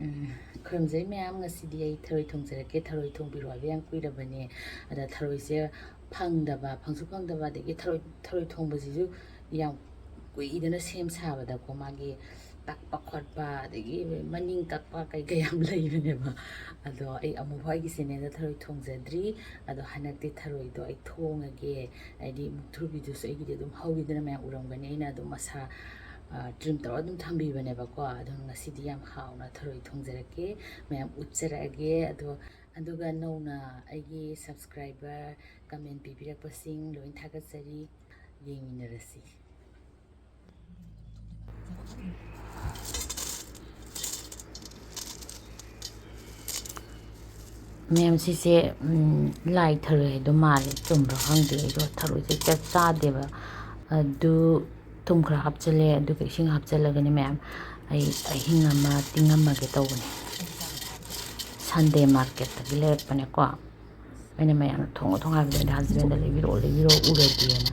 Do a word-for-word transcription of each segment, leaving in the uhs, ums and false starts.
ꯎꯝ, ꯈꯨꯔꯨꯝꯖꯔꯤ ꯃꯌꯥꯝ, ꯉꯁꯤꯗꯤ ꯑꯩ ꯊꯔꯣꯏ ꯊꯣꯡꯖꯔꯛꯀꯦ꯫ ꯊꯔꯣꯏ ꯊꯣꯡꯕꯤꯔꯣ ꯍꯥꯏꯕ ꯌꯥꯝ ꯀꯨꯏꯔꯕꯅꯦ꯫ ꯑꯗ ꯊꯔꯣꯏꯁꯦ ꯐꯪꯗꯕ, ꯐꯪꯁꯨ ꯐꯪꯗꯕ, ꯑꯗꯒꯤ ꯊꯔꯣꯏ, ꯊꯔꯣꯏ ꯊꯣꯡꯕꯁꯤꯁꯨ ꯌꯥꯝ ꯀꯨꯏꯗꯅ ꯁꯦꯝ ꯁꯥꯕꯗꯀꯣ, ꯃꯥꯒꯤ ꯇꯛꯄ ꯈꯣꯠꯄ, ꯑꯗꯒꯤ ꯃꯅꯤꯡ ꯀꯛꯄ ꯀꯩ ꯀꯩ ꯌꯥꯝ ꯂꯩꯕꯅꯦꯕ꯫ ꯑꯗꯣ ꯑꯩ ꯑꯃꯨꯛꯐꯥꯎ ꯑꯩꯒꯤ ꯆꯦꯅꯦꯜꯗ ꯊꯔꯣꯏ ꯊꯣꯡꯖꯗ꯭ꯔꯤ꯫ ꯑꯗꯣ ꯍꯟꯗꯛꯇꯤ ꯊꯔꯣꯏꯗꯣ ꯑꯩ ꯊꯣꯡꯉꯒꯦ꯫ ꯍꯥꯏꯗꯤ ꯃꯨꯛꯊ꯭ꯔꯨꯕꯤꯗꯨꯁꯨ ꯑꯩꯒꯤꯗꯤ ꯑꯗꯨꯝ ꯍꯧꯋꯤꯗꯅ, ꯃꯌꯥꯝ ꯎꯔꯝꯒꯅꯤ, ꯑꯩꯅ ꯑꯗꯨꯝ ꯃꯁꯥ, ꯑ, trim ꯇꯧꯔ ꯑꯗꯨꯝ ꯊꯝꯕꯤꯕꯅꯦꯕꯀꯣ꯫ ꯑꯗꯣ ꯉꯁꯤꯗꯤ ꯌꯥꯝ ꯍꯥꯎꯅ ꯊꯔꯣꯏ ꯊꯣꯡꯖꯔꯛꯀꯦ, ꯃꯌꯥꯝ ꯎꯠꯆꯔꯛꯑꯒꯦ꯫ ꯑꯗꯣ, ꯑꯗꯨꯒ ꯅꯧꯅ ꯑꯩꯒꯤ subscriber, comment ꯄꯤꯕꯤꯔꯛꯄꯁꯤꯡ ꯂꯣꯏ ꯊꯥꯒꯠꯆꯔꯤ꯫ ꯌꯦꯡꯃꯤꯟꯅꯔꯁꯤ꯫ ꯃꯌꯥꯝ, ꯁꯤꯁꯦ, ꯎꯝ, ꯂꯥꯏ ꯊꯔꯣꯏ ꯍꯥꯏꯗꯣ ꯃꯥꯜꯂꯦ, ꯆꯨꯝꯕ꯭ꯔꯥ ꯈꯪꯗꯦ꯫ ꯑꯩꯗꯣ ꯊꯔꯣꯏꯁꯦ ꯆꯥ-, ꯆꯥꯗꯦꯕ꯫ ꯑꯗꯨ ꯊꯨꯝ ꯈꯔ ꯍꯥꯞꯆꯤꯜꯂꯦ, ꯑꯗꯨꯒ ꯏꯁꯤꯡ ꯍꯥꯞꯆꯤꯜꯂꯒꯅꯦ ꯃꯌꯥꯝ, ꯑꯩ ꯑꯍꯤꯡ ꯑꯃ ꯇꯤꯡꯉꯝꯃꯒꯦ ꯇꯧꯕꯅꯦ꯫ Sunday marketꯇꯒꯤ ꯂꯩꯔꯛꯄꯅꯦꯀꯣ꯫ ꯑꯩꯅ ꯃꯌꯥꯝꯅ ꯊꯣꯡꯉꯣ ꯊꯣꯡꯉꯣ ꯍꯥꯏꯕꯗ, ꯑꯩꯅ husbandꯗ "ꯂꯩꯕꯤꯔꯛꯑꯣ, ꯂꯩꯕꯤꯔꯛꯑꯣ, ꯎꯔꯗꯤꯅ"꯫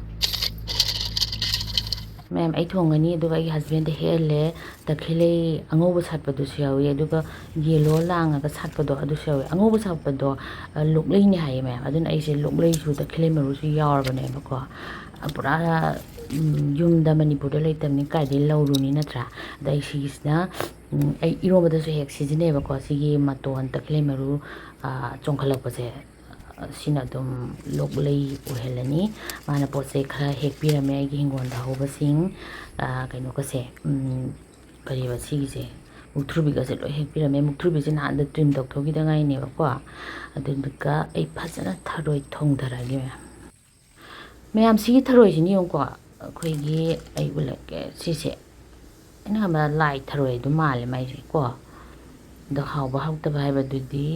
ꯃꯌꯥꯝ, ꯑꯩ ꯊꯣꯡꯒꯅꯤ, ꯑꯗꯨꯒ ꯑꯩꯒꯤ husbandꯗ ꯍꯦꯛꯍꯜꯂꯦ꯫ ꯇꯈꯦꯜꯂꯩ ꯑꯉꯧꯕ ꯁꯥꯠꯄꯗꯨꯁꯨ ꯌꯥꯎꯏ, ꯑꯗꯨꯒ yellow ꯂꯥꯡꯉꯒ ꯁꯥꯠꯄꯗꯣ ꯑꯗꯨꯁꯨ ꯌꯥꯎꯏ꯫ ꯑꯉꯧꯕ ꯁꯥꯠꯄꯗꯣ, ꯑ, ꯂꯣꯛꯂꯩꯅꯦ ꯍꯥꯏꯌꯦ ꯃꯌꯥꯝ꯫ ꯑꯗꯨꯅ ꯑꯩꯁꯦ ꯂꯣꯛꯂꯩꯁꯨ ꯇꯈꯦꯜꯂꯩ ꯃꯔꯨꯁꯨ ꯌꯥꯎꯔꯕꯅꯦꯕꯀꯣ꯫ ꯑ, ꯄꯨꯔꯥ, ꯎꯝ, ꯌꯨꯝꯗ ꯃꯅꯤꯄꯨꯔꯗ ꯂꯩꯇꯕꯅꯤ, ꯀꯥꯏꯗꯩ ꯂꯧꯔꯨꯅꯤ ꯅꯠꯇ꯭ꯔꯥ? ꯑꯗ ꯑꯩ ꯁꯤꯒꯤꯁꯤꯅ, ꯎꯝ, ꯑꯩ ꯏꯔꯣꯝꯕꯗꯁꯨ ꯍꯦꯛ ꯁꯤꯖꯤꯟꯅꯩꯌꯦꯕꯀꯣ, ꯁꯤꯒꯤ ꯃꯇꯣꯟ ꯇꯈꯦꯜꯂꯩ ꯃꯔꯨ, ꯑ, ꯆꯣꯡꯈꯠꯂꯛꯄꯁꯦ꯫ ꯁꯤꯅ ꯑꯗꯨꯝ ꯂꯣꯛꯂꯩ ꯑꯣꯏꯍꯜꯂꯅꯤ꯫ ꯃꯥꯅ ꯄꯣꯠ ꯆꯩ ꯈꯔ ꯍꯦꯛꯄꯤꯔꯝꯃꯦ ꯑꯩꯒꯤ ꯍꯤꯡꯒꯣꯜꯗ ꯍꯧꯕꯁꯤꯡ, ꯑꯥ, ꯀꯩꯅꯣꯒꯁꯦ, ꯎꯝ, ꯀꯔꯤꯕ ꯁꯤꯒꯤꯁꯦ, ꯃꯨꯛꯊ꯭ꯔꯨꯕꯤꯒꯁꯦ ꯂꯣꯏ ꯍꯦꯛꯄꯤꯔꯝꯃꯦ꯫ ꯃꯨꯛꯊ꯭ꯔꯨꯕꯤꯁꯦ ꯅꯍꯥꯟꯗ trim ꯇꯧꯊꯣꯛꯈꯤꯗ ꯉꯥꯏꯅꯦꯕꯀꯣ꯫ ꯑꯗꯨꯗꯨꯒ ꯑꯩ ꯐꯖꯅ ꯊꯔꯣꯏ ꯊꯣꯡꯊꯔꯛꯑꯒꯦ ꯃꯌꯥꯝ꯫ ꯃꯌꯥꯝ, ꯁꯤꯒꯤ ꯊꯔꯣꯏꯁꯤꯅ ꯌꯦꯡꯉꯨꯀꯣ, ꯑꯩꯈꯣꯏꯒꯤ, ꯑꯩ ꯎꯠꯂꯛꯀꯦ, ꯁꯤꯁꯦ ꯑꯩꯅ ꯈꯟꯕꯗ ꯂꯥꯏ ꯊꯔꯣꯏ ꯑꯗꯨꯝ ꯃꯥꯜꯂꯦ ꯃꯥꯏꯁꯦ ꯀꯣ꯫ ꯑꯗꯣ ꯍꯥꯎꯕ ꯍꯥꯎꯇꯕ ꯍꯥꯏꯕꯗꯨꯗꯤ,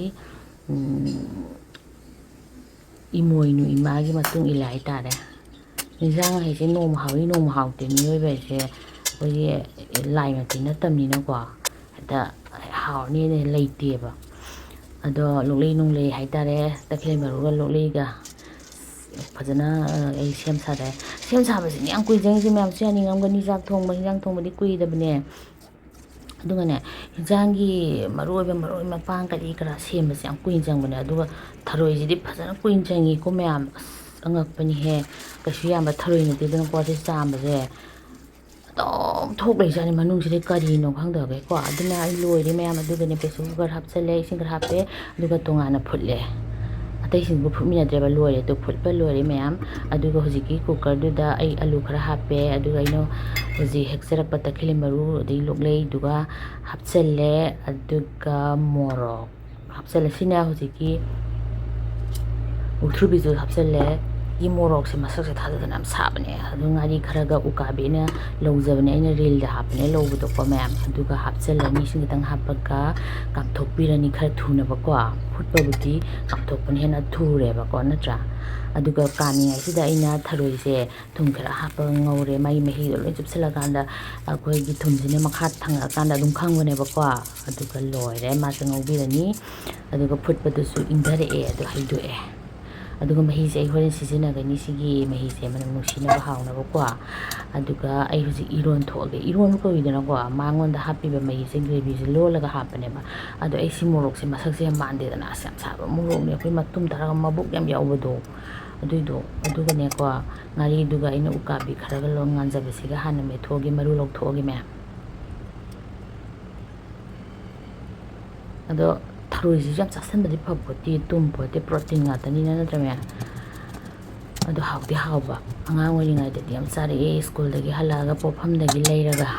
ꯎꯝ, ꯏꯃꯣꯏꯅꯨ ꯏꯃꯥꯒꯤ ꯃꯇꯨꯡ ꯏꯜꯂꯦ ꯍꯥꯏꯇꯥꯔꯦ꯫ ꯏꯟꯁꯥꯡ ꯍꯥꯏꯁꯦ ꯅꯣꯡꯃ ꯍꯥꯎꯏ, ꯅꯣꯡꯃ ꯍꯥꯎꯇꯦ꯫ ꯃꯤꯑꯣꯏꯕ ꯍꯥꯏꯁꯦ ꯑꯩꯈꯣꯏꯒꯤ ꯂꯥꯏꯃꯛꯇꯤ ꯅꯠꯇꯕꯅꯤꯅꯀꯣ, ꯍꯦꯛꯇ ꯍꯥꯎꯔꯅꯤꯅ ꯂꯩꯇꯦꯕ꯫ ꯑꯗꯣ ꯂꯣꯛꯂꯩ ꯅꯨꯡꯂꯩ ꯍꯥꯏꯇꯥꯔꯦ, ꯇꯈꯦꯜ ꯃꯔꯨꯒ ꯂꯣꯛꯂꯩꯒ ꯐꯖꯅ ꯑꯩ ꯁꯦꯝ ꯁꯥꯔꯦ꯫ ꯁꯦꯝ ꯁꯥꯕꯁꯤꯅꯦ ꯌꯥꯝ ꯀꯨꯏ ꯆꯪꯉꯤꯁꯦ ꯃꯌꯥꯝꯁꯨ ꯌꯥꯅꯤꯡꯉꯝꯒꯅꯤ꯫ ꯆꯥꯛ ꯊꯣꯡꯕ, ꯍꯤꯟꯖꯥꯡ ꯊꯣꯡꯕꯗꯤ ꯀꯨꯏꯗꯕꯅꯦ꯫ ꯑꯗꯨꯒꯅꯦ, ꯍꯤꯟꯖꯥꯡꯒꯤ ꯃꯔꯨ ꯑꯣꯏꯕ ꯃꯔꯣꯏ ꯃꯄꯥꯡ ꯀꯔꯤ ꯀꯔꯥ ꯁꯦꯝꯕꯁꯦ ꯌꯥꯝ ꯀꯨꯏꯅ ꯆꯪꯕꯅꯦ꯫ ꯑꯗꯨꯒ ꯊꯔꯣꯏꯁꯤꯗꯤ ꯐꯖꯅ ꯀꯨꯏꯅ ꯆꯪꯉꯤꯀꯣ ꯃꯌꯥꯝ꯫ ꯑꯁ, ꯑꯉꯛꯄꯅꯤꯍꯦ꯫ ꯀꯩꯁꯨ ꯌꯥꯝꯕ ꯊꯔꯣꯏ ꯅꯠꯇꯦꯗꯅꯀꯣ ꯁꯤ ꯆꯥꯝꯕꯁꯦ꯫ ꯑꯗꯨꯝ ꯊꯣꯛ ꯂꯩꯖꯥꯠꯅꯤ ꯃꯅꯨꯡꯁꯤꯗ ꯀꯔꯤꯅꯣ ꯈꯪꯗꯕꯒꯤꯀꯣ꯫ ꯑꯗꯨꯅ ꯑꯩ ꯂꯣꯏꯔꯦ ꯃꯌꯥꯝ꯫ ꯑꯗꯨꯒꯅꯦ, pressure cooker ꯍꯥꯞꯆꯜꯂꯦ, ꯏꯁꯤꯡ ꯈꯔ ꯍꯥꯞꯄꯦ, ꯑꯗꯨꯒ ꯇꯣꯉꯥꯟꯅ ꯐꯨꯠꯂꯦ꯫ ꯑꯇꯩꯁꯤꯡꯗꯨ ꯐꯨꯠꯃꯤꯟꯅꯗ꯭ꯔꯦꯕ, ꯂꯣꯏꯔꯦ꯫ ꯑꯗꯨ ꯐꯨꯠꯄ ꯂꯣꯏꯔꯦ ꯃꯌꯥꯝ꯫ ꯑꯗꯨꯒ ꯍꯧꯖꯤꯛꯀꯤ cookerꯗꯨꯗ ꯑꯩ ꯑꯂꯨ ꯈꯔ ꯍꯥꯞꯄꯦ, ꯑꯗꯨꯒ ꯑꯩꯅ ꯍꯧꯖꯤꯛ ꯍꯦꯛꯆꯔꯛꯄ ꯇꯈꯦꯜ ꯃꯔꯨ, ꯑꯗꯩ ꯂꯣꯛꯂꯩꯗꯨꯒ ꯍꯥꯞꯆꯜꯂꯦ, ꯑꯗꯨꯒ ꯃꯣꯔꯣꯛ ꯍꯥꯞꯆꯜꯂꯦ꯫ ꯁꯤꯅ ꯍꯧꯖꯤꯛꯀꯤ ꯃꯨꯛꯊ꯭ꯔꯨꯕꯤꯁꯨ ꯍꯥꯞꯆꯜꯂꯦ꯫ ꯒꯤ ꯃꯣꯔꯣꯛꯁꯦ ꯃꯁꯛꯁꯦ ꯊꯥꯖꯗꯅ ꯌꯥꯝ ꯁꯥꯕꯅꯦ꯫ ꯑꯗꯨ ꯉꯥꯔꯤ ꯈꯔꯒ ꯎꯀꯥꯕꯤ ꯑꯩꯅ ꯂꯧꯖꯕꯅꯦ, ꯑꯩꯅ ꯔꯤꯜꯗ ꯍꯥꯞꯄꯅꯦ ꯂꯧꯕꯗꯣꯀꯣ ꯃꯌꯥꯝ꯫ ꯑꯗꯨꯒ ꯍꯥꯞꯆꯜꯂꯅꯤ, ꯏꯁꯤꯡ ꯈꯤꯇꯪ ꯍꯥꯞꯄꯒ ꯀꯥꯝꯊꯣꯛꯄꯤꯔꯅꯤ ꯈꯔ ꯊꯨꯅꯕꯀꯣ꯫ ꯐꯨꯠꯄꯕꯨꯗꯤ ꯀꯥꯝꯊꯣꯛꯄꯅ ꯍꯦꯟꯅ ꯊꯨꯔꯦꯕꯀꯣ, ꯅꯠꯇ꯭ꯔꯥ? ꯑꯗꯨꯒ ꯀꯥꯝꯃꯤꯉꯩꯁꯤꯗ ꯑꯩꯅ ꯊꯔꯣꯏꯁꯦ ꯊꯨꯝ ꯈꯔ ꯍꯥꯞꯄꯒ ꯉꯧꯔꯦ꯫ ꯃꯥꯒꯤ ꯃꯍꯤꯗꯣ ꯂꯣꯏ ꯆꯨꯞꯁꯤꯜꯂꯀꯥꯟꯗ ꯑꯩꯈꯣꯏꯒꯤ ꯊꯨꯝꯁꯤꯅ ꯃꯈꯥ ꯊꯪꯉꯛꯑꯀꯥꯟꯗ ꯑꯗꯨꯝ ꯈꯪꯕꯅꯦꯕꯀꯣ꯫ ꯑꯗꯨꯒ ꯂꯣꯏꯔꯦ, ꯃꯥꯁꯦ ꯉꯧꯕꯤꯔꯅꯤ꯫ ꯑꯗꯨꯒ ꯐꯨꯠꯄꯗꯨꯁꯨ ꯏꯪꯊꯔꯛꯑꯦ, ꯑꯗꯨ ꯍꯩꯗꯣꯛꯑꯦ꯫ ꯑꯗꯨꯒ ꯃꯍꯤꯁꯦ ꯑꯩ ꯍꯣꯔꯦꯟ ꯁꯤꯖꯤꯟꯅꯒꯅꯤ꯫ ꯁꯤꯒꯤ ꯃꯍꯤꯁꯦ ꯃꯅꯝ ꯅꯨꯡꯁꯤꯅꯕ, ꯍꯥꯎꯅꯕꯀꯣ꯫ ꯑꯗꯨꯒ ꯑꯩ ꯍꯧꯖꯤꯛ ꯏꯔꯣꯟ ꯊꯣꯛꯑꯒꯦ꯫ ꯏꯔꯣꯟꯕ ꯀꯧꯏꯗꯅꯀꯣ, ꯃꯉꯣꯟꯗ ꯍꯥꯞꯄꯤꯕ ꯃꯍꯤꯁꯦ gravyꯁꯦ ꯂꯣꯜꯂꯒ ꯍꯥꯞꯄꯅꯦꯕ꯫ ꯑꯗꯣ ꯑꯩ ꯁꯤ ꯃꯣꯔꯣꯛꯁꯦ ꯃꯁꯛꯁꯦ ꯌꯥꯝ ꯃꯥꯟꯗꯦꯗꯅ, ꯑꯁ, ꯌꯥꯝ ꯁꯥꯕ ꯃꯣꯔꯣꯛꯅꯦ, ꯑꯩꯈꯣꯏ ꯃꯇꯨꯝ ꯇꯥꯔꯒ ꯃꯕꯨꯛ ꯌꯥꯝ ꯌꯥꯎꯕꯗꯣ, ꯑꯗꯨꯏꯗꯣ꯫ ꯑꯗꯨꯒꯅꯦꯀꯣ, ꯉꯥꯔꯤꯗꯨꯒ ꯑꯩꯅ ꯎꯀꯥꯕꯤ ꯈꯔꯒ ꯂꯧ ꯉꯥꯟꯖꯕꯁꯤꯒ ꯍꯥꯟꯅ ꯃꯦꯠꯊꯣꯛꯑꯒꯦ, ꯃꯔꯨ ꯂꯧꯊꯣꯛꯑꯒꯦ ꯃꯌꯥꯝ꯫ ꯑꯗꯣ ꯊꯔꯣꯏꯁꯤꯁꯨ ꯌꯥꯝ ꯆꯥꯁꯟꯕꯗꯤ ꯐꯄꯣꯠꯇꯦ, ꯇꯨꯝ ꯄꯣꯠꯇꯦ, protein ꯉꯥꯛꯇꯅꯤꯅ, ꯅꯠꯇ꯭ꯔ ꯃꯌꯥꯝ? ꯑꯗꯣ ꯍꯥꯎꯗꯤ ꯍꯥꯎꯕ꯫ ꯑꯉꯥꯡ ꯑꯣꯏꯔꯤꯉꯩꯗꯗꯤ ꯌꯥꯝ ꯆꯥꯔꯛꯑꯦ, ꯁ꯭ꯀꯨꯜꯗꯒꯤ ꯍꯜꯂꯛꯑꯒ ꯄꯣꯠꯐꯝꯗꯒꯤ ꯂꯩꯔꯒ꯫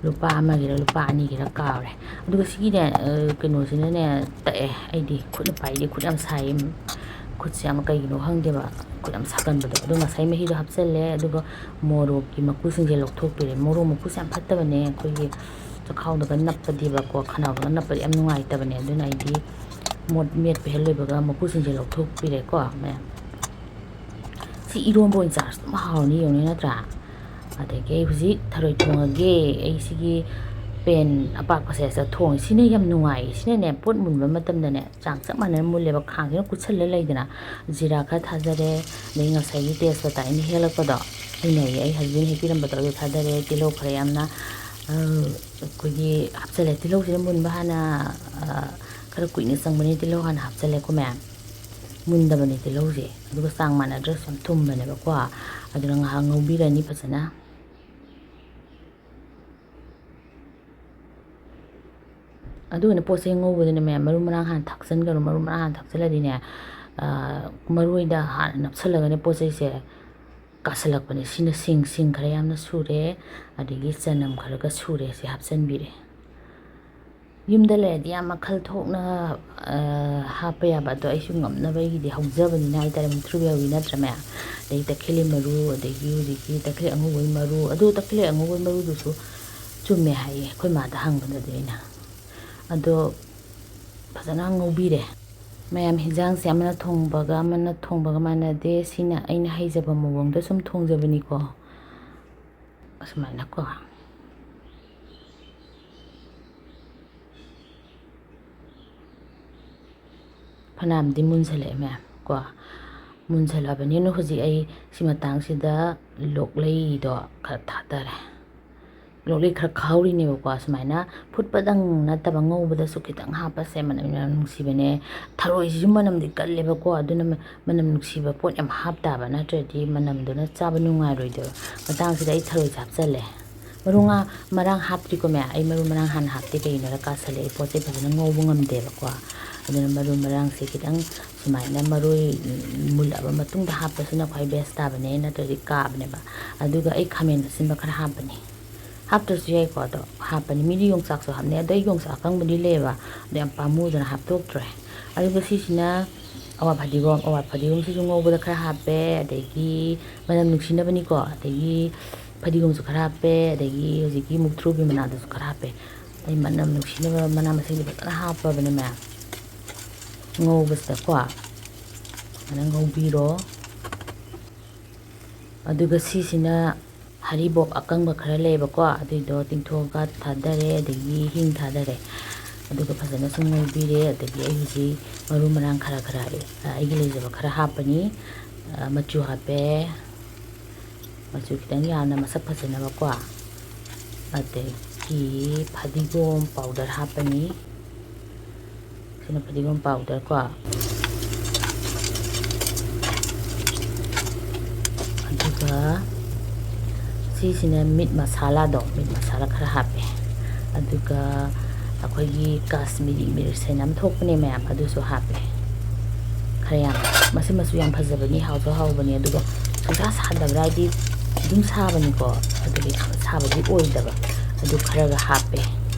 ꯂꯨꯄꯥ ꯑꯃꯒꯤꯔ ꯂꯨꯄꯥ ꯑꯅꯤꯒꯤꯔ ꯀꯥꯎꯔꯦ꯫ ꯑꯗꯨꯒ ꯁꯤꯒꯤꯅꯦ, ꯑ, ꯀꯩꯅꯣꯁꯤꯅꯅꯦ ꯇꯛꯑꯦ꯫ ꯑꯩꯗꯤ ꯈꯨꯠꯅ ꯄꯥꯏꯗꯤ ꯈꯨꯠ ꯌꯥꯝ ꯁꯥꯏꯌꯦ꯫ ꯈꯨꯠꯁꯦ ꯌꯥꯝ ꯀꯩꯒꯤꯅꯣ ꯈꯪꯗꯦꯕ, ꯈꯨꯠ ꯌꯥꯝ ꯁꯥꯒꯟꯕꯗꯣ꯫ ꯑꯗꯣ ꯉꯁꯥꯏ ꯃꯍꯤꯗꯣ ꯍꯥꯞꯆꯜꯂꯦ, ꯑꯗꯨꯒ ꯃꯣꯔꯣꯛꯀꯤ ꯃꯀꯨꯁꯤꯡꯁꯦ ꯂꯧꯊꯣꯛꯄꯤꯔꯦ꯫ ꯃꯣꯔꯣꯛ ꯃꯀꯨꯁꯦ ꯌꯥꯝ ꯐꯠꯇꯕꯅꯦ, ꯑꯩꯈꯣꯏꯒꯤ ꯆꯈꯥꯎꯗꯒ ꯅꯞꯄꯗꯤꯕꯀꯣ, ꯈꯅꯥꯎꯗꯒ ꯅꯞꯄꯗꯤ ꯌꯥꯝ ꯅꯨꯡꯉꯥꯏꯇꯕꯅꯦ꯫ ꯑꯗꯨꯅ ꯑꯩꯗꯤ ꯃꯣꯠ-, ꯃꯦꯠꯄ ꯍꯦꯛ ꯂꯣꯏꯕꯒ ꯃꯀꯨꯁꯤꯡꯁꯦ ꯂꯧꯊꯣꯛꯄꯤꯔꯦꯀꯣ ꯃꯌꯥꯝ꯫ ꯁꯤ ꯏꯔꯣꯝꯕ ꯑꯣꯏꯅ ꯆꯥꯔꯁꯨ ꯑꯗꯨꯝ ꯍꯥꯎꯅꯤ, ꯌꯦꯡꯉꯨꯅꯦ, ꯅꯠꯇ꯭ꯔꯥ? ꯑꯗꯒꯤ ꯑꯩ ꯍꯧꯖꯤꯛ ꯊꯔꯣꯏ ꯊꯣꯡꯉꯒꯦ꯫ ꯑꯩ ꯁꯤꯒꯤ pan ꯑꯄꯥꯛꯄꯁꯦ ꯁꯤꯗ ꯊꯣꯡꯉꯦ꯫ ꯁꯤꯅ ꯌꯥꯝ ꯅꯨꯡꯉꯥꯏꯌꯦ꯫ ꯁꯤꯅꯅꯦ, ꯄꯣꯠ ꯃꯨꯟꯕ ꯃꯇꯝꯗꯅꯦ, ꯆꯥꯡ ꯆꯞ ꯃꯥꯟꯅꯅ ꯃꯨꯜꯂꯦꯕ꯫ ꯈꯥꯡꯁꯤꯅ ꯀꯨꯠꯁꯜꯂ ꯂꯩꯗꯅ꯫ ꯖꯤꯔꯥ ꯈꯔ ꯊꯥꯗꯔꯦ, ꯑꯗꯩ ꯉꯁꯥꯏꯒꯤ ꯇꯦꯖꯄꯇꯥ ꯑꯩꯅ ꯍꯦꯛꯂꯛꯄꯗꯣ, ꯑꯩꯅ, ꯑꯩ husband ꯍꯦꯛꯄꯤꯔꯝꯕꯗꯣ, ꯑꯗꯨ ꯊꯥꯗꯔꯦ꯫ ꯇꯤꯜꯍꯧ ꯈꯔ ꯌꯥꯝꯅ ꯑꯩꯈꯣꯏꯒꯤ ꯍꯥꯞꯆꯤꯜꯂꯦ꯫ ꯇꯤꯜꯍꯧꯁꯤꯅ ꯃꯨꯟꯕ ꯍꯥꯟꯅ, ꯈꯔ ꯀꯨꯏꯅ ꯆꯪꯕꯅꯤ꯫ ꯇꯤꯜꯍꯧ ꯍꯥꯟꯅ ꯍꯥꯞꯆꯤꯜꯂꯦꯀꯣ ꯃꯌꯥꯝ꯫ ꯃꯨꯟꯗꯕꯅꯤ ꯇꯤꯜꯍꯧꯁꯦ꯫ ꯑꯗꯨꯒ ꯆꯥꯡ ꯃꯥꯟꯅꯗ꯭ꯔꯁꯨ ꯌꯥꯝ ꯊꯨꯝꯕꯅꯦꯕꯀꯣ꯫ ꯑꯗꯨꯅ ꯉꯥꯏꯍꯥꯛ ꯉꯧꯕꯤꯔꯅꯤ ꯐꯖꯅ꯫ ꯑꯗꯨꯒꯅꯦ, ꯄꯣꯠꯁꯦ ꯉꯧꯕꯗꯅꯦ ꯃꯌꯥꯝ, ꯃꯔꯨ ꯃꯔꯥꯡ ꯍꯥꯟꯅ ꯊꯥꯛꯆꯤꯟꯒꯅꯨ꯫ ꯃꯔꯨ ꯃꯔꯥꯡ ꯍꯥꯟꯅ ꯊꯥꯛꯆꯤꯜꯂꯗꯤꯅꯦ, ꯃꯔꯣꯏꯗ ꯍꯥꯟꯅ ꯅꯞꯁꯜꯂꯒꯅꯦ ꯄꯣꯠ ꯆꯩꯁꯦ ꯀꯥꯁꯜꯂꯛꯄꯅꯦ꯫ ꯁꯤꯅ ꯁꯤꯡ, ꯁꯤꯡ ꯈꯔ ꯌꯥꯝꯅ ꯁꯨꯔꯦ, ꯑꯗꯒꯤ ꯆꯅꯝ ꯈꯔꯒ ꯁꯨꯔꯦ꯫ ꯁꯤ ꯍꯥꯞꯆꯤꯟꯕꯤꯔꯦ꯫ ꯌꯨꯝꯗ ꯂꯩꯔꯗꯤ ꯌꯥꯝ ꯃꯈꯜ ꯊꯣꯛꯅ ꯍꯥꯞꯄ ꯌꯥꯕ, ꯑꯗꯣ ꯑꯩꯁꯨ ꯉꯝꯅꯕ ꯑꯩꯒꯤꯗꯤ ꯍꯧꯖꯕꯅꯤꯅ ꯍꯥꯏꯇꯥꯔꯦ, ꯃꯨꯛꯊ꯭ꯔꯨꯕꯤ ꯍꯧꯕꯤ ꯅꯠꯇ꯭ꯔ ꯃꯌꯥꯝ? ꯑꯗꯩ ꯇꯈꯦꯜꯂꯤ ꯃꯔꯨ, ꯑꯗꯒꯤ ꯍꯧꯖꯤꯛꯀꯤ ꯇꯈꯦꯜꯂꯤ ꯑꯉꯧꯕꯒꯤ ꯃꯔꯨ꯫ ꯑꯗꯨ ꯇꯈꯦꯜꯂꯤ ꯑꯉꯧꯕꯒꯤ ꯃꯔꯨꯗꯨꯁꯨ ꯆꯨꯝꯃꯦ ꯍꯥꯏꯌꯦ ꯑꯩꯈꯣꯏ ꯃꯥꯗ ꯍꯪꯕꯗꯗꯤ ꯑꯩꯅ꯫ ꯑꯗꯣ ꯐꯖꯅ ꯉꯧꯕꯤꯔꯦ꯫ ꯃꯌꯥꯝ ꯍꯤꯟꯖꯥꯡꯁꯦ ꯑꯃꯅ ꯊꯣꯡꯕꯒ ꯑꯃꯅ ꯊꯣꯡꯕꯒ ꯃꯥꯟꯅꯗꯦ꯫ ꯁꯤꯅ ꯑꯩꯅ ꯍꯩꯖꯕ ꯃꯑꯣꯡꯗ ꯁꯨꯝ ꯊꯣꯡꯖꯕꯅꯤꯀꯣ꯫ ꯑꯁꯨꯃꯥꯏꯅꯀꯣ꯫ ꯐꯅꯌꯥꯝꯗꯤ ꯃꯨꯟꯁꯜꯂꯛꯑꯦ ꯃꯌꯥꯝ ꯀꯣ꯫ ꯃꯨꯟꯁꯜꯂꯛꯑꯕꯅꯤꯅ ꯍꯧꯖꯤꯛ ꯑꯩ ꯁꯤ ꯃꯇꯥꯡꯁꯤꯗ ꯂꯣꯛꯂꯩꯗꯣ ꯈꯔ ꯊꯥꯗꯔꯦ꯫ ꯂꯣꯛꯂꯩ ꯈꯔ ꯈꯥꯍꯧꯔꯤꯅꯦꯕꯀꯣ꯫ ꯁꯨꯃꯥꯏꯅ ꯐꯨꯠꯄꯗꯪ ꯅꯠꯇꯕ, ꯉꯧꯕꯗꯁꯨ ꯈꯤꯇꯪ ꯍꯥꯞꯄꯁꯦ꯫ ꯃꯅꯝ ꯌꯥꯝ ꯅꯨꯡꯁꯤꯕꯅꯦ꯫ ꯊꯔꯣꯏꯁꯤꯁꯨ ꯃꯅꯝꯗꯤ ꯀꯜꯂꯦꯕꯀꯣ, ꯑꯗꯨꯅ ꯃ-, ꯃꯅꯝ ꯅꯨꯡꯁꯤꯕ ꯄꯣꯠ ꯌꯥꯝ ꯍꯥꯞꯇꯥꯕ, ꯅꯠꯇ꯭ꯔꯗꯤ ꯃꯅꯝꯗꯨꯅ ꯆꯥꯕ ꯅꯨꯡꯉꯥꯏꯔꯣꯏꯗꯣꯏꯕ꯫ ꯃꯇꯥꯡꯁꯤꯗ ꯑꯩ ꯊꯔꯣꯏꯁꯦ ꯍꯥꯞꯆꯜꯂꯦ꯫ ꯃꯔꯨ ꯉꯥ ꯃꯔꯥꯡ ꯍꯥꯞꯇ꯭ꯔꯤꯀꯣ ꯃꯌꯥꯝ꯫ ꯑꯩ ꯃꯔꯨ ꯃꯔꯥꯡ ꯍꯥꯟꯅ ꯍꯥꯞꯇꯦ, ꯀꯩꯒꯤꯅꯣꯗ ꯀꯥꯁꯜꯂꯦ, ꯑꯩ ꯄꯣꯠ ꯆꯩ ꯐꯖꯅ ꯉꯧꯕ ꯉꯝꯗꯦꯕꯀꯣ꯫ ꯑꯗꯨꯅ ꯃꯔꯨ ꯃꯔꯥꯡꯁꯦ ꯈꯤꯇꯪ ꯁꯨꯃꯥꯏꯅ ꯃꯔꯣꯏ ꯃꯨꯜꯂꯛꯑꯕ ꯃꯇꯨꯡꯗ ꯍꯥꯞꯄꯁꯤꯅ ꯈ꯭ꯋꯥꯏ best ꯇꯥꯕꯅꯦ, ꯅꯠꯇ꯭ꯔꯗꯤ ꯀꯥꯕꯅꯦꯕ꯫ ꯑꯗꯨꯒ ꯑꯩ ꯈꯥꯃꯦꯟ ꯑꯁꯤꯟꯕ ꯈꯔ ꯍꯥꯞꯄꯅꯤ꯫ ꯍꯥꯞꯇ꯭ꯔꯁꯨ ꯌꯥꯏꯀꯣ, ꯑꯗꯣ ꯍꯥꯞꯄꯅꯤ꯫ ꯃꯤꯗꯤ ꯌꯣꯡꯆꯥꯛꯁꯨ ꯍꯥꯞꯅꯩ, ꯑꯗꯣ ꯑꯩ ꯌꯣꯡꯆꯥꯛ ꯑꯀꯪꯕꯗꯤ ꯂꯩꯌꯦꯕ, ꯑꯗꯣ ꯌꯥꯝ ꯄꯥꯝꯃꯨꯗꯅ ꯍꯥꯞꯇꯣꯛꯇ꯭ꯔꯦ꯫ ꯑꯗꯨꯒ ꯁꯤꯁꯤꯅ ꯑꯋꯥ ꯐꯗꯤꯒꯣꯝ, ꯑꯋꯥ ꯐꯗꯤꯒꯣꯝꯁꯤꯁꯨ ꯉꯧꯕꯗ ꯈꯔ ꯍꯥꯞꯄꯦ, ꯑꯗꯒꯤ ꯃꯅꯝ ꯅꯨꯡꯁꯤꯅꯕꯅꯤꯀꯣ, ꯑꯗꯒꯤ ꯐꯗꯤꯒꯣꯝꯁꯨ ꯈꯔ ꯍꯥꯞꯄꯦ, ꯑꯗꯒꯤ ꯍꯧꯖꯤꯛꯀꯤ ꯃꯨꯛꯊ꯭ꯔꯨꯕꯤ ꯃꯅꯥꯗꯨꯁꯨ ꯈꯔ ꯍꯥꯞꯄꯦ꯫ ꯑꯩ ꯃꯅꯝ ꯅꯨꯡꯁꯤꯅꯕ ꯃꯅꯥ ꯃꯁꯤꯡꯗꯤ ꯐꯖꯅ ꯍꯥꯞꯄꯕꯅꯦ ꯃꯌꯥꯝ꯫ ꯉꯧꯕꯁꯤꯗꯀꯣ ꯐꯖꯅ ꯉꯧꯕꯤꯔꯣ꯫ ꯑꯗꯨꯒ ꯁꯤꯁꯤꯅ ꯍꯔꯤꯕꯣꯞ ꯑꯀꯪꯕ ꯈꯔ ꯂꯩꯌꯦꯕꯀꯣ, ꯑꯗꯨꯏꯗꯣ ꯇꯤꯡꯊꯣꯛꯑꯒ ꯊꯥꯗꯔꯦ, ꯑꯗꯒꯤ ꯍꯤꯡ ꯊꯥꯗꯔꯦ꯫ ꯑꯗꯨꯒ ꯐꯖꯅ ꯁꯨꯝ ꯉꯧꯕꯤꯔꯦ꯫ ꯑꯗꯒꯤ ꯑꯩ ꯍꯧꯖꯤꯛ ꯃꯔꯨ ꯃꯔꯥꯡ ꯈꯔ ꯈꯔ, ꯑ, ꯑꯩꯒꯤ ꯂꯩꯖꯕ ꯈꯔ ꯍꯥꯞꯄꯅꯤ꯫ ꯑ, ꯃꯆꯨ ꯍꯥꯞꯄꯦ꯫ ꯃꯆꯨ ꯈꯤꯇꯪ ꯌꯥꯝꯅ ꯃꯁꯛ ꯐꯖꯅꯕꯀꯣ꯫ ꯑꯗꯒꯤ ꯐꯗꯤꯒꯣꯝ powder ꯍꯥꯞꯄꯅꯤ꯫ ꯁꯤꯅ ꯐꯗꯤꯒꯣꯝ powder ꯀꯣ꯫ ꯑꯗꯨꯒ ꯁꯤꯁꯤꯅ meat masalaꯗꯣ, meat masala ꯈꯔ ꯍꯥꯞꯄꯦ꯫ ꯑꯗꯨꯒ ꯑꯩꯈꯣꯏꯒꯤ Kashmiri ꯃꯤꯔꯆ ꯍꯥꯏꯅ ꯑꯃ ꯊꯣꯛꯄꯅꯦ ꯃꯌꯥꯝ, ꯑꯗꯨꯁꯨ ꯍꯥꯞꯄꯦ꯫ ꯈꯔ ꯌꯥꯝ, ꯃꯁꯤ ꯃꯆꯨ ꯌꯥꯝ ꯐꯖꯕꯅꯤ, ꯍꯥꯎꯁꯨ ꯍꯥꯎꯕꯅꯤ꯫ ꯑꯗꯨꯒ ꯁꯨꯡꯁꯥ ꯁꯥꯗꯕ꯭ꯔꯥ ꯍꯥꯏꯗꯤ ꯑꯗꯨꯝ ꯁꯥꯕꯅꯤꯀꯣ, ꯑꯗꯨꯒꯤ ꯌꯥꯝ ꯁꯥꯕꯗꯤ ꯑꯣꯏꯗꯕ꯫ ꯑꯗꯨ ꯈꯔꯒ ꯍꯥꯞꯄꯦ꯫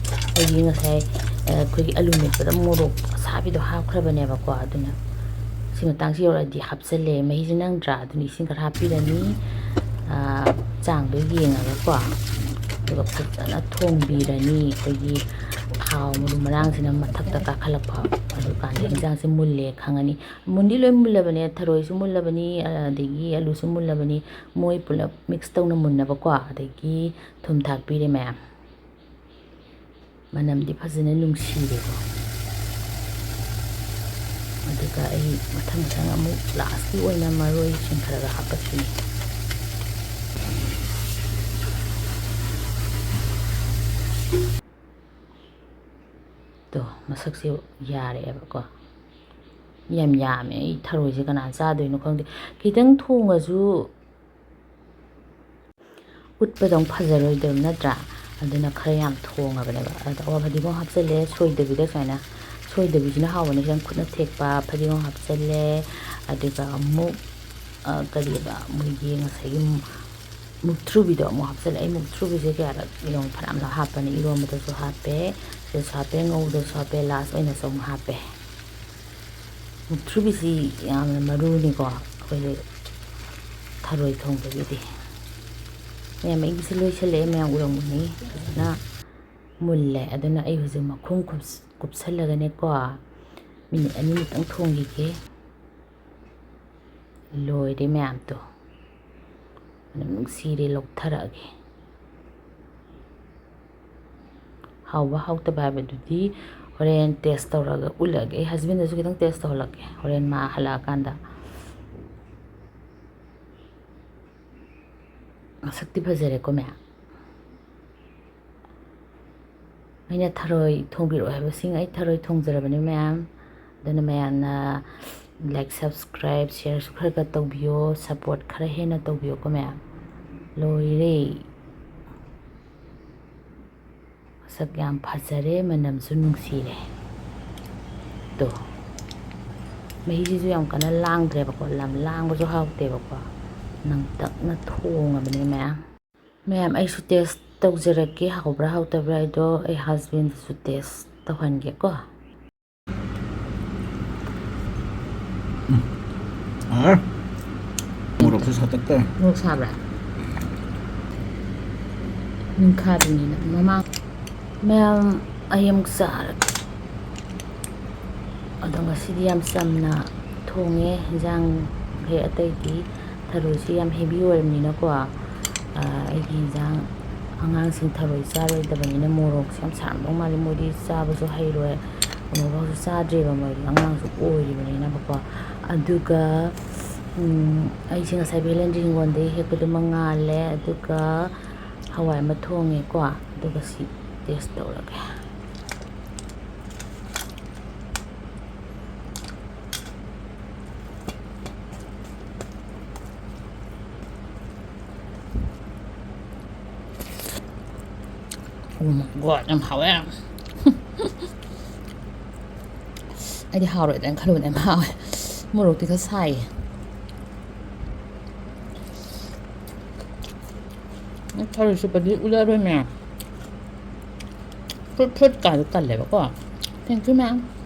ꯑꯩꯗꯤ ꯉꯁꯥꯏ, ꯑ, ꯑꯩꯈꯣꯏꯒꯤ ꯑꯂꯨ ꯃꯦꯠꯄꯗ ꯃꯣꯔꯣꯛ ꯑꯁꯥꯕꯤꯗꯣ ꯍꯥꯞꯈ꯭ꯔꯕꯅꯦꯕꯀꯣ, ꯑꯗꯨꯅ ꯁꯤ ꯃꯇꯥꯡꯁꯤ ꯌꯧꯔꯛꯑꯗꯤ ꯍꯥꯞꯆꯜꯂꯦ꯫ ꯃꯍꯤꯁꯦ ꯅꯪꯗ꯭ꯔꯥ? ꯑꯗꯨꯅ ꯏꯁꯤꯡ ꯈꯔ ꯍꯥꯞꯄꯤꯔꯅꯤ꯫ ꯑ, ꯆꯥꯡꯗꯣ ꯌꯦꯡꯉꯒꯀꯣ꯫ ꯑꯗꯨꯒ ꯐꯖꯅ ꯊꯣꯡꯕꯤꯔꯅꯤ꯫ ꯑꯩꯈꯣꯏꯒꯤ ꯊꯥꯎ ꯃꯔꯨ ꯃꯔꯥꯡꯁꯤꯅ ꯃꯊꯛꯇ ꯀꯥꯈꯠꯂꯛꯄ꯫ ꯑꯗꯨꯀꯥꯟꯗ ꯏꯟꯖꯥꯡꯁꯦ ꯃꯨꯜꯂꯦ ꯈꯪꯉꯅꯤ꯫ ꯃꯨꯟꯗꯤ ꯂꯣꯏ ꯃꯨꯜꯂꯕꯅꯦ꯫ ꯊꯔꯣꯏꯁꯨ ꯃꯨꯜꯂꯕꯅꯤ, ꯑꯗꯒꯤ ꯑꯂꯨꯁꯨ ꯃꯨꯜꯂꯕꯅꯤ꯫ ꯃꯣꯏ ꯄꯨꯂꯞ mix ꯇꯧꯅ ꯃꯨꯟꯅꯕꯀꯣ꯫ ꯑꯗꯒꯤ ꯊꯨꯝ ꯊꯥꯛꯄꯤꯔꯦ ꯃꯌꯥꯝ꯫ ꯃꯅꯝꯗꯤ ꯐꯖꯅ ꯅꯨꯡꯁꯤꯔꯦꯀꯣ꯫ ꯑꯗꯨꯒ ꯑꯩ ꯃꯊꯪ ꯃꯊꯪ ꯑꯃꯨꯛ lastꯀꯤ ꯑꯣꯏꯅ ꯃꯔꯣꯏꯁꯤꯡ ꯈꯔꯒ ꯍꯥꯞꯄꯛꯈꯤꯅꯤ꯫ ꯇꯣ, ꯃꯁꯛꯁꯦ ꯌꯥꯔꯛꯑꯦꯕꯀꯣ꯫ ꯌꯥꯝ ꯌꯥꯝꯃꯦ꯫ ꯑꯩ ꯊꯔꯣꯏꯁꯦ ꯀꯅꯥ ꯆꯥꯗꯣꯏꯅꯣ ꯈꯪꯗꯦ꯫ ꯈꯤꯇꯪ ꯊꯣꯡꯉꯁꯨ ꯎꯠꯄꯗ ꯑꯃꯨꯛ ꯐꯖꯔꯣꯏꯗꯕ ꯅꯠꯇ꯭ꯔꯥ? ꯑꯗꯨꯅ ꯈꯔ ꯌꯥꯝ ꯊꯣꯡꯉꯕꯅꯦꯕ꯫ ꯑꯗ ꯑꯋꯥ ꯐꯗꯤꯒꯣꯝ ꯍꯥꯞꯆꯜꯂꯦ, ꯁꯣꯏꯗꯕꯤꯗ ꯁꯨꯃꯥꯏꯅ꯫ ꯁꯣꯏꯗꯕꯤꯁꯤꯅ ꯍꯥꯎꯕꯅꯦ꯫ ꯈꯤꯇꯪ ꯈꯨꯠꯅ ꯊꯦꯛꯄ ꯐꯗꯤꯒꯣꯝ ꯍꯥꯞꯆꯜꯂꯦ꯫ ꯑꯗꯨꯒ ꯑꯃꯨꯛ, ꯑ, ꯀꯔꯤꯕ, ꯃꯣꯏꯒꯤ ꯉꯁꯥꯏꯒꯤ ꯃꯨꯛꯊ꯭ꯔꯨꯕꯤꯗꯣ ꯑꯃꯨꯛ ꯍꯥꯞꯆꯜꯂꯦ꯫ ꯑꯩ ꯃꯨꯛꯊ꯭ꯔꯨꯕꯤꯁꯦ ꯀꯌꯥꯔꯛ ꯌꯦꯡꯉꯨ, ꯐꯅꯌꯥꯝꯂꯛ ꯍꯥꯞꯄꯅꯦ꯫ ꯏꯔꯣꯟꯕꯗꯁꯨ ꯍꯥꯞꯄꯦ, ꯁꯤꯗꯁꯨ ꯍꯥꯞꯄꯦ, ꯉꯧꯕꯗꯁꯨ ꯍꯥꯞꯄꯦ, last ꯑꯣꯏꯅꯁꯨ ꯑꯃꯨꯛ ꯍꯥꯞꯄꯦ꯫ ꯃꯨꯛꯊ꯭ꯔꯨꯕꯤꯁꯤ ꯌꯥꯝꯅ ꯃꯔꯨꯅꯤꯀꯣ ꯑꯩꯈꯣꯏꯒꯤ ꯊꯔꯣꯏ ꯊꯣꯡꯕꯒꯤꯗꯤ꯫ ꯃꯌꯥꯝ, ꯑꯩꯒꯤꯁꯤ ꯂꯣꯏꯁꯤꯜꯂꯛꯑꯦ, ꯃꯌꯥꯝ ꯎꯔꯝꯒꯅꯤ꯫ ꯐꯖꯅ ꯃꯨꯜꯂꯦ꯫ ꯑꯗꯨꯅ ꯑꯩ ꯍꯧꯖꯤꯛ ꯃꯈꯨꯝ ꯀꯨꯞꯁ-, ꯀꯨꯞꯁꯜꯂꯒꯅꯦꯀꯣ, minute ꯑꯅꯤꯃꯨꯛꯇꯪ ꯊꯣꯡꯈꯤꯒꯦ꯫ ꯂꯣꯏꯔꯦ ꯃꯌꯥꯝꯗꯣ꯫ ꯃꯅꯝ ꯅꯨꯡꯁꯤꯔꯦ, ꯂꯧꯊꯔꯛꯑꯒꯦ꯫ ꯍꯥꯎꯕ ꯍꯥꯎꯇꯕ ꯍꯥꯏꯕꯗꯨꯗꯤ ꯍꯣꯔꯦꯟ taste ꯇꯧꯔꯒ ꯎꯠꯂꯒꯦ꯫ ꯑꯩ husbandꯗꯁꯨ ꯈꯤꯇꯪ taste ꯇꯧꯍꯜꯂꯛꯀꯦ ꯍꯣꯔꯦꯟ ꯃꯥ ꯍꯜꯂꯛꯑꯀꯥꯟꯗ꯫ ꯃꯁꯛꯇꯤ ꯐꯖꯔꯦꯀꯣ ꯃꯌꯥꯝ꯫ ꯑꯩꯅ ꯊꯔꯣꯏ ꯊꯣꯡꯕꯤꯔꯛꯑꯣ ꯍꯥꯏꯕꯁꯤꯡ, ꯑꯩ ꯊꯔꯣꯏ ꯊꯣꯡꯖꯔꯕꯅꯤ ꯃꯌꯥꯝ꯫ ꯑꯗꯨꯅ ꯃꯌꯥꯝꯅ like, subscribe, shareꯁꯨ ꯈꯔ ꯈꯔ ꯇꯧꯕꯤꯌꯣ, support ꯈꯔ ꯍꯦꯟꯅ ꯇꯧꯕꯤꯌꯣꯀꯣ ꯃꯌꯥꯝ꯫ ꯂꯣꯏꯔꯦ꯫ ꯃꯁꯛ ꯌꯥꯝ ꯐꯖꯔꯦ, ꯃꯅꯝꯁꯨ ꯅꯨꯡꯁꯤꯔꯦ꯫ ꯇꯣ꯫ ꯃꯍꯤꯁꯤꯁꯨ ꯌꯥꯝ ꯀꯟꯅ ꯂꯥꯡꯗ꯭ꯔꯦꯕꯀꯣ, ꯌꯥꯝ ꯂꯥꯡꯕꯁꯨ ꯍꯥꯎꯇꯦꯕꯀꯣ꯫ ꯅꯪꯇꯛꯅ ꯊꯣꯡꯉꯕꯅꯦ ꯃꯌꯥꯝ꯫ ꯃꯌꯥꯝ, ꯑꯩꯁꯨ taste ꯇꯧꯖꯔꯛꯀꯦ, ꯍꯥꯎꯕ꯭ꯔꯥ ꯍꯥꯎꯇꯕ꯭ꯔꯥ ꯍꯥꯏꯗꯣ꯫ ꯑꯩ husbandꯗꯁꯨ taste ꯇꯧꯍꯟꯒꯦꯀꯣ꯫ ꯎꯝ꯫ ꯃꯣꯔꯣꯛꯁꯨ ꯁꯥꯇꯛ ꯇꯧꯔꯦ꯫ ꯃꯣꯔꯣꯛ ꯁꯥꯕ꯭ꯔꯥ? ꯅꯤꯡꯈꯥꯕꯤꯅꯤꯅ ꯃꯃꯥꯡ꯫ ꯃꯌꯥꯝ, ꯑꯩ ꯑꯃꯨꯛ ꯆꯥꯔꯒꯦ꯫ ꯑꯗꯣ ꯉꯁꯤꯗꯤ ꯌꯥꯝ ꯆꯝꯅ ꯊꯣꯡꯉꯦ ꯍꯤꯟꯖꯥꯡ ꯃꯈꯩ꯫ ꯑꯇꯩꯗꯤ ꯊꯔꯣꯏꯁꯤ ꯌꯥꯝ heavy ꯑꯣꯏꯔꯕꯅꯤꯅꯀꯣ, ꯑꯩꯒꯤ ꯍꯤꯟꯖꯥꯡ, ꯑꯉꯥꯡꯁꯤꯡ ꯊꯔꯣꯏ ꯆꯥꯔꯣꯏꯗꯕꯅꯤꯅ ꯃꯣꯔꯣꯛꯁꯦ ꯌꯥꯝ ꯁꯥꯔꯝꯗꯧ ꯃꯥꯜꯂꯤ꯫ ꯃꯣꯏꯗꯤ ꯆꯥꯕꯁꯨ ꯍꯩꯔꯣꯏ, ꯑꯃꯨꯛꯐꯥꯎꯁꯨ ꯆꯥꯗ꯭ꯔꯤꯕ ꯃꯣꯏꯗꯤ, ꯑꯉꯥꯡꯁꯨ ꯑꯣꯏꯔꯤꯕꯅꯤꯅꯀꯣ꯫ ꯑꯗꯨꯒ ꯑꯩꯁꯦ ꯉꯁꯥꯏ ꯚꯦꯂꯦꯟꯗ꯭ꯔꯤ ꯍꯤꯡꯒꯣꯜꯗꯒꯤ ꯍꯦꯛꯄꯗꯨꯃ ꯉꯥꯜꯂꯦ, ꯑꯗꯨꯒ ꯍꯋꯥꯏ ꯑꯃ ꯊꯣꯡꯉꯦꯀꯣ꯫ ꯑꯗꯨꯒ ꯁꯤ taste ꯇꯧꯔꯒꯦ꯫ Oh my God, ꯌꯥꯝ ꯍꯥꯎꯋꯦ꯫ ꯑꯩꯗꯤ ꯍꯥꯎꯔꯣꯏꯗ꯭ꯔꯥꯅ ꯈꯜꯂꯨꯕꯅꯦ, ꯌꯥꯝ ꯍꯥꯎꯋꯦ꯫ ꯃꯣꯔꯣꯛꯇꯤ ꯈꯔ ꯁꯥꯏꯌꯦ꯫ ꯊꯔꯣꯏ ꯆꯨꯞꯄꯗꯤ ꯎꯠꯂꯔꯣꯏ ꯃꯌꯥꯝ꯫ ꯐ꯭ꯔꯨꯠ ꯐ꯭ꯔꯨꯠ ꯀꯥꯗꯣ ꯇꯜꯂꯦꯕꯀꯣ꯫ Thank you ꯃꯌꯥꯝ꯫